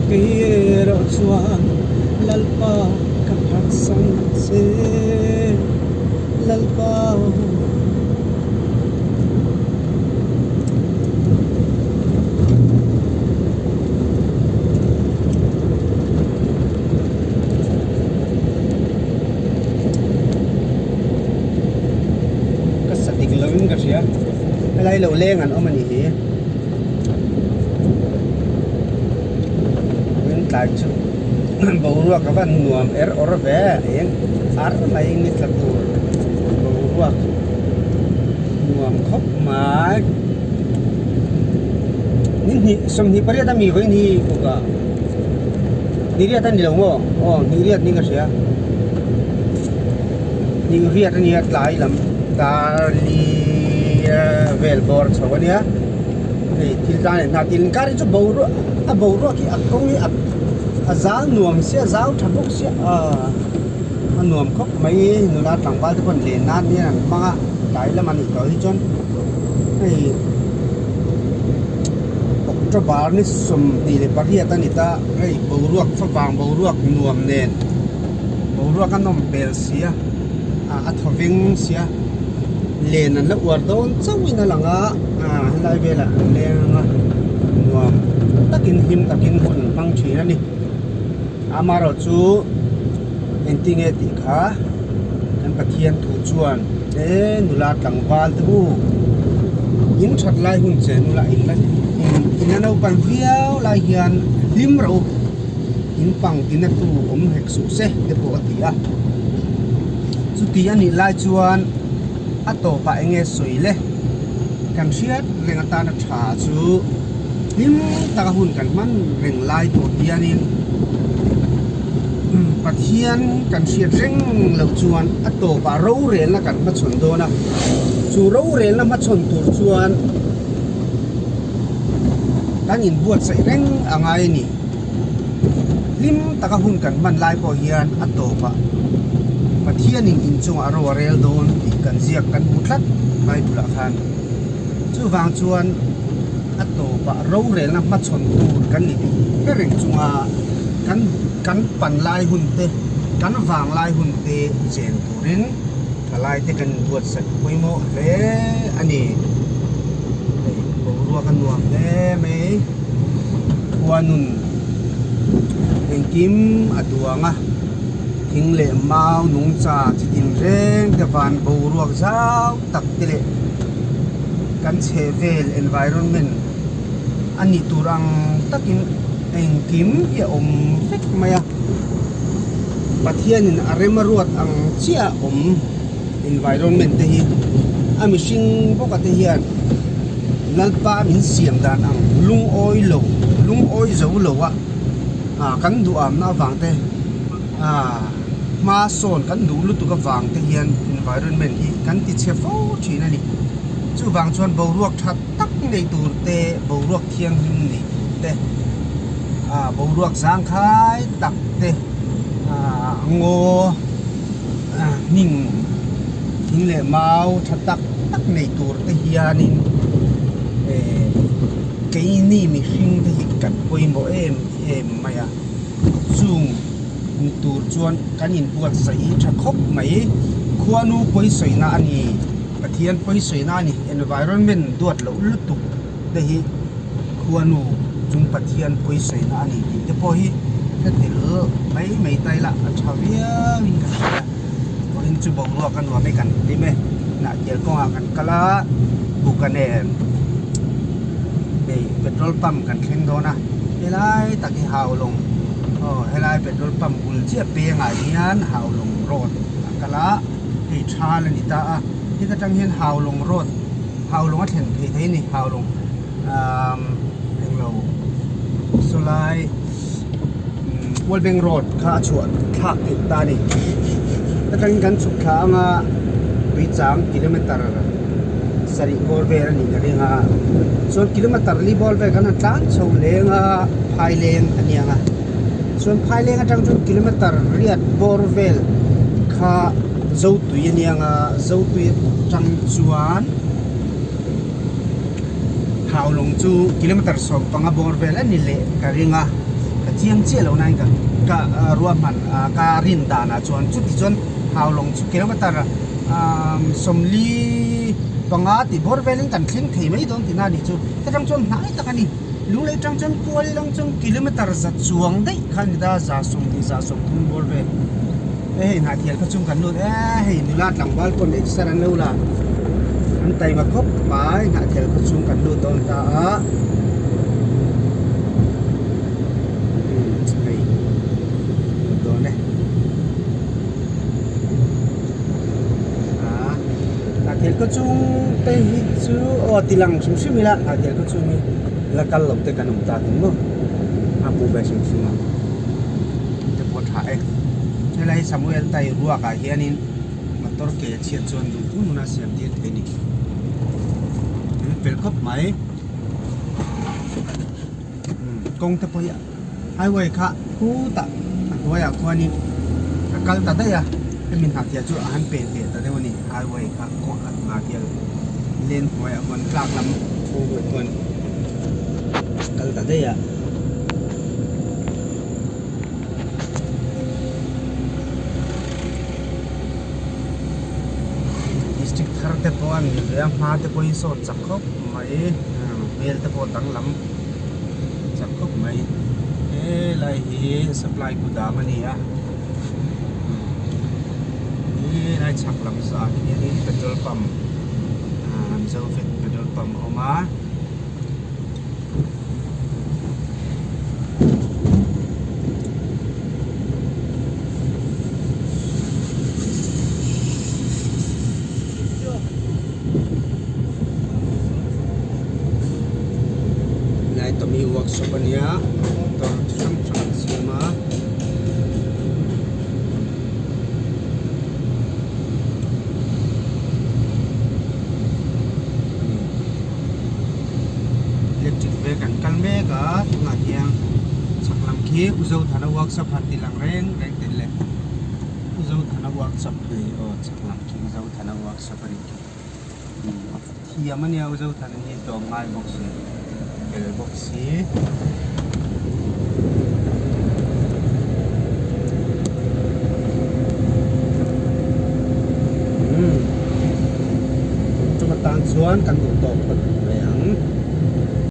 Kei erawh chuan Lalpa ka phatsan che Lalpa. Ka sa dik lovin ka hria helai lo leng an awm a nih hi in tlai chu boruak a van nuam er awr ve eng ar mai ni tla tur boruak nuam khawp mai ni hnih 28 a mi vawiin hi kawk ah. Ni riat a ni lo maw? Aw ni riat niin ka hria. Ni riat a nia tlai lam dar li vel bawr chho a nia. Hei thil tlan leh hna til inkar hi chu boruak a boruak hi a kawng hi a zal nuam sia a zau tha bawk sia aaa a nuam khawp mai nula tlangval te pawh len nan hian an hmang a tlai lam a nih tawh hi chuan hei. October ni 28 a ni ta, hei boruak favang boruak nuam nen boruak a nawm hmel sia a thaw veng sia len an la uar dawn chauhin a lang a ah helai velah an leng ang a nuam takin hlim takin hun an hmang thin a ni amaherawh chu engtinge tih kha kan Pathian thu chuan he nula tlangval te u in that lai hun che nula in la in la naupang viau lai hian hlim rawh u in pang tina tu awm hek suh se te pawh a ti a chuti a nih lai chuan a tawpah eng nge sawi le kan hriat reng atana tha chu hlim taka hun kan hman reng lai pawh hianin Pathian kan hriat reng loh chuan a tawpah rorelna kan hmachhawn dawn a, chu rorelna hmachhawn tur chuan kan inbuatsaih reng a ngai a ni. Hlim taka hun kan hman lai pawh hian a tawpah Pathianin inchungah ro a rel dawn tih kan ziak kan hmu tlat Bible ah khan. Chuvang chuan a tawpah rorelna hmachhawn tur kan ni tih hre reng chunga kan kan pan lai hun te, kan vang lai hun te chen turin thalai te kan inbuatsaih pawimawh hle a ni. Hei boruak a nuam hle mai. Khuanun engkim a duang a, thing leh mau nungcha chi tin reng te van boruak zau tak te leh kan chhehvel environment a nih tur ang takin engkim hi a awm vek mai a, Pathianin a rem a ruat ang chiah a awm environment te hi a mihring bawk a te hian Lalpa min siam dan ang lungawi lo lungawi zo lo a ah kan duhamna avang te ah. Hma sawn kan duh lutuk avang te hian environment hi kan ti chhe fo thin a ni. Chuvang chuan boruak tha tak nei tur te, boruak thianghlim nei tur te, ah boruak zangkhai tak te, ah ngaw hnim thing leh mau tha tak tak nei tur te hianin eh keini mihring te hi kan pawimawh em em mai a. Chung ni tur chuan kan inbuatsaih hi tha khawp mai. Khuanu pawisawina a ni, Pathian pawisawina a ni, environment duat loh lutuk te hi khuanu chung Pathian pawisawina a ni tih te pawh hi hre tel mai mai ta ila a tha viau in ka hria. Vawiin chu boruak a nuam e kan hlim e, Hnahtial kawngah kan kal a, Buka nen hei petrol pump kan thleng dawn a, helai tak hi Haulawng aw helai petrol pump bul chiah pengah hian Haulawng road a kal a, hei thal a ni ta a, heta tang hian Haulawng road Haulawng a thlen phei thei a ni Haulawng umm englo sawlai umm World Bank road kha a chhuah thlak theih ta a ni, heta tangin kan chhuk thla anga tuichang kilometer. Sarih bawr vel a nih ka ring a, chuan kilometer li bawr vel khan a tlan chho leng a phaileng a ni ang a, chuan phaileng atang chuan kilometer riat bawr vel kha Zotui a ni ang a, Zotui atang chuan Haulawng chu kilometer 15 bawr vel a ni leh ka ring a, Ka chiang chiah lo nain ka ka ruahman ka rin danah chuan chuti chuan Haulawng chu kilometer 45 tih bawr velin kan thleng thei mai dawn tihna a nih chu. Heta tang chuan hnai tak a ni. Lunglei tang chuan kual lang chuan kilometer za chuang daih kha a ni ta, 120 130 bawr vel. Hei hei hnahthial kha chung kan lut e, hei nula tlangval pawn exer an lo la, an taima khawp mai hnahthial kha chung kan lut dawn ta a. Hei lut dawn e. Hnahthial khaw chung te hi chu aw ti lang hrim hrim ila hnahthial khaw chung hi la kal lo te kan awm tak ang maw a hmuh ve hrim hrim a te pawh a tha e helai hi Samuel tai ruak ah hianin motor ke a chhiat chuan duh hun hun a siam tir thei a ni an fel khawp mai kawng te pawh hi highway kha khutah a hnuaiah khuanin a kal ta daih a hemi hnahthial chu a han pen leh ta deuh a ni highway kha hnahthial lane hnuaiah khuan tlak lam chhungah khuan a kal ta daih a. District thar te pawh a ni ve a hma te pawhin sawn chak khawp mai hmel te pawh danglam. Chak khawp mai helai hi supply kudam a ni a helai chhak lam zah hianin petrol pump ah mizo vet petrol pump a awm a. Helai Tommy workshop a nia motor chi hrang hrang an siam a. Electric veng an kal mek a tunah hian chhak lam khi U Zothana workshop han ti lang reng reng teh le U Zothana workshop hi aw chhak lam khi U Zothana workshop a nih khi. Thiam a nia u Zothana hi tlawm ngai bawk si fel bawk si. Umm tun tum atan chuan kan duh tawk phawt mai ang.